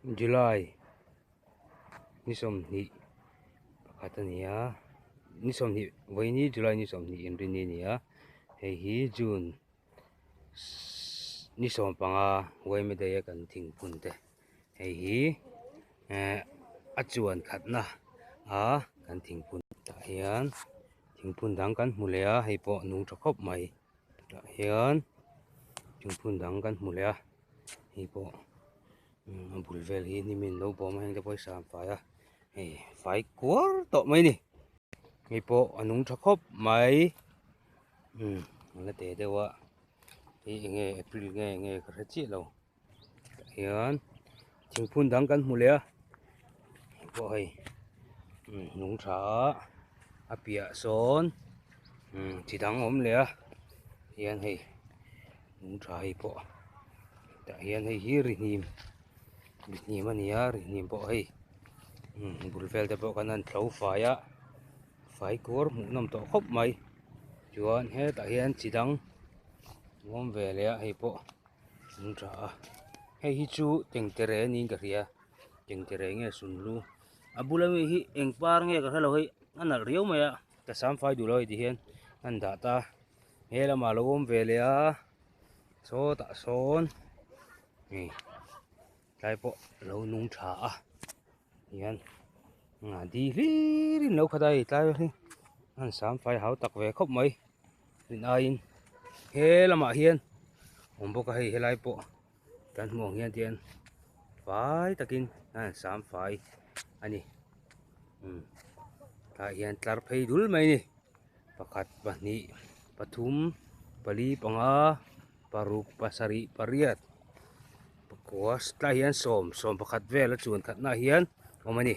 July ni 21 a ni a ni 20 vawiini July ni 20 inrinni a ni a hei hi June ni 15 yma day a kan thingphun te hei hi eh a chuan khatna a kan thingphun tah hian thingphun dang kan hmu leh a hei pawh a nung tha khawp mai tah hian thingphun dang kan hmu leh a hei pawh a bul vel hi hnim in lo bawm a heng te pawh hi sam fai a hei fai kuar tawh mai a ni hei pawh a nung tha khawp mai umm a la te deuh a hei eng nge april nge eng nge ka hre chiah lo tah hian thingphun dang kan hmu leh a hei pawh hei umm nung tha a a piah sawn umm chi dang a awm leh a hian hei nung tha hei pawh tah hian hei hi rihnim rihnim a ni a rihnim pawh hei umm bul vel te pawh khan an tlo fai a fai kuar hmuh nawm tawh khawp mai chuan hetah hian chi dang a awm ve leh a hei pawh an tha a hei hi chu tengtere niin ka hria tengtere nge sunhlu a bula mi hi eng par nge ka hrelo hei a nalh riau mai a ka sam fai duh lo hei ti hian an dah ta he lamah a lo awm ve leh a sawtah sawn hei tlai pawh a lo nung tha a hian di hlir in lo khat a hei tlai hi an sam fai hau tak ve khawp mai rin aiin he lamah hian awm bawk a hei helai pawh kan hmuh ang hian tian fai takin a han sam fai a ni umm tah hian tlar phei dul mai a ni pakhat pahnih pathum pali panga paruk pasarih pariat pakua tlaiah hian sawm sawm pakhat vel a chuan khatnaah hian awm a ni.